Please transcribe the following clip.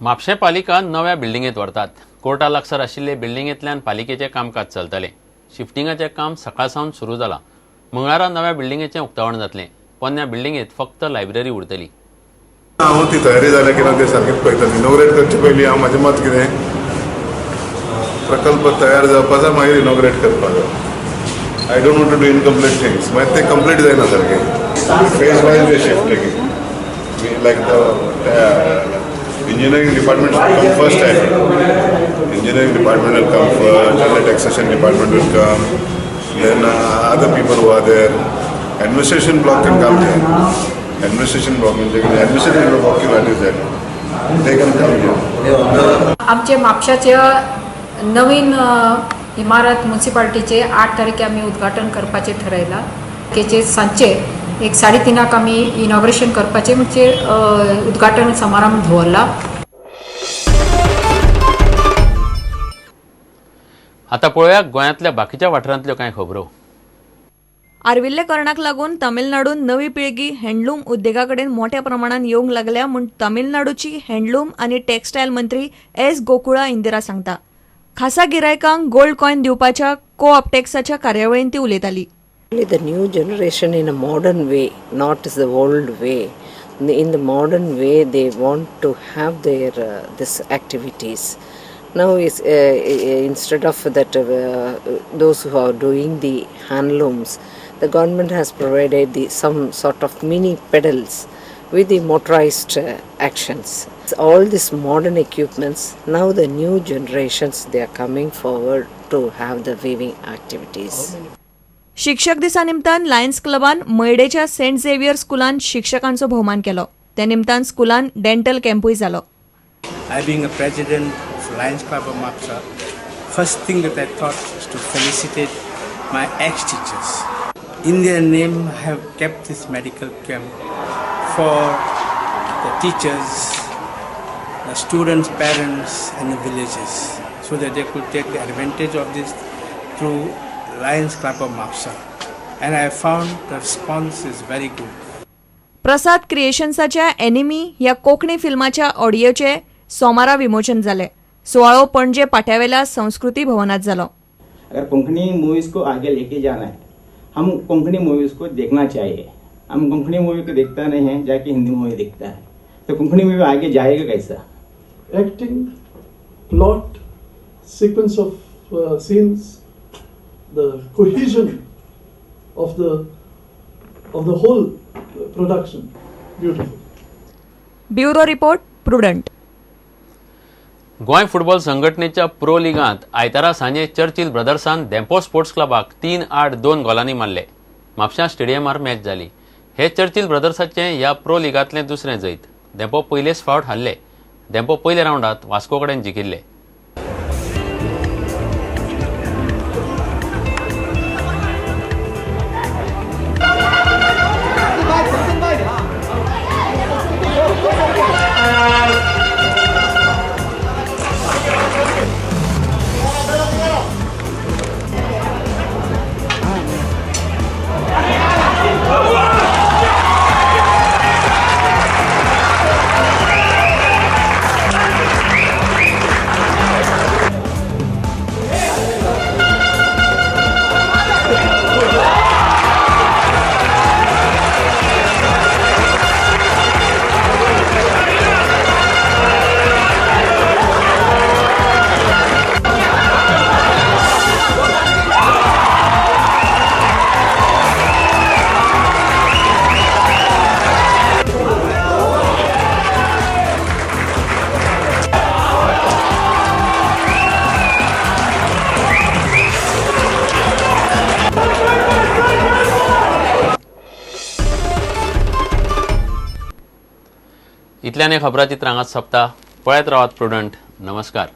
म्हापशें पालिका नव्या बिल्डिंगेंत व्हरतात. कोर्टा लागसार आशिल्ले बिल्डिंगेंतल्यान पालिकेचें कामकाज चलतलें. शिफ्टिंगाचें काम सकाळ सावन सुरू जालां. मंगळारा नव्या बिल्डिंगेचें उक्तावण जातलें. पोन्न्या बिल्डिंगेंत फक्त लायब्ररी उरतली. हांव ती तयारी जाल्या की ना तें सारकें पळयतलें. इनॉग्रेट करचे पयलीं हांव म्हाजें मत कितें, प्रकल्प तयार जावपा जाय, मागीर इनॉग्रेट करपा जाय. I don't want to do incomplete things, मागीर तें कंप्लीट जायना सारकें. Phase wise we shifting, like the engineering department should come first time. Engineering department will come first, then the taxation department will come, then other people who are there. Administration block can come here. Administration block, administrative block what is there? They can come here. आमचे म्हापशाचे नवीन इमारत म्युन्सिपाल्टीचे 8 तारखे आमी उद्घाटन करपाचें ठरयलां. ताचेर सांजचे एक 3:30 आमी इनॉग्रेशन करपाचें म्हणजे उद्घाटन समारंभ दवरला. आतां पळोवया गोंयांतल्या बाकीच्या वाठारांतल्यो कांय खबरो. आर्विल्ल्या कारणाक लागून तमिळनाडून नवी पिळगी हँडलूम उद्देगा कडेन मोठ्या प्रमाणान येवंक लागल्या म्हूण तमिळनाडूची हँडलूम आनी टेक्सटायल मंत्री एस गोकुळा इंदिरा सांगता. खासा गिरायकांक गोल्ड कॉयन दिवपाच्या को ऑपटॅक्साच्या कार्यावळींत ती उलयताली. The new generation in a modern way, not the old way. In the modern way, they want to have their this activities. Now is instead of that, those who are doing the handlooms, the government has provided the some sort of mini pedals with the motorized actions. All these modern equipments, now the new generations, they are coming forward to have the weaving activities. शिक्षक दिसा निमतान lines क्लबान मयडेच्या Saint Xavier स्कुलान शिक्षकांचो भोवमान केलो. त्या निमतान स्कुलान dental कॅम्पूय जालो. I being a president of Lions Club of Mapsa, first thing that I thought is to felicitate my ex-teachers. In their name, I have kept this medical camp for the teachers, the students, parents and the villagers, so that they could take the advantage of this through Lions Club of Mapsa. And I found the response is very good. Prasad क्रिएशन्साच्या enemy ह्या कोंकणी फिल्माच्या ऑडियोचे सोमारा विमोचन जालें. सुवाळो पणजे पाट्यावेल्या संस्कृती भवनात जालो. अगर कोंकणी मूवीज़ को आगे लेके जाना है, हम कोंकणी मूवीज़ को देखना चाहिए. हम कोंकणी मूवी को देखता नहीं है, जाके हिंदी मूवी देखता है, तो कोंकणी मूवी आगे जाएगा कैसा? Acting, plot, sequence of scenes, the cohesion of the whole production, beautiful. Bureau report, Prudent. Goa football संघटनेच्या प्रो लिगांत आयतारा सांजे चर्चिल ब्रदर्सान धेंपो स्पोर्ट्स क्लबाक 3-8-2 गोलांनी मारले. म्हापशां स्टेडियमार मॅच जाली. हे चर्चिल ब्रदर्साचें ह्या प्रो लिगांतलें दुसरें जैत. धेंपो पयलेच फावट हारले. धेंपो पयल्या रावंडात वास्को कडेन जिखिल्ले. इतल्यान खबराचित्र हांगाच सोंपता. पळयत रावात प्रुडंट. नमस्कार.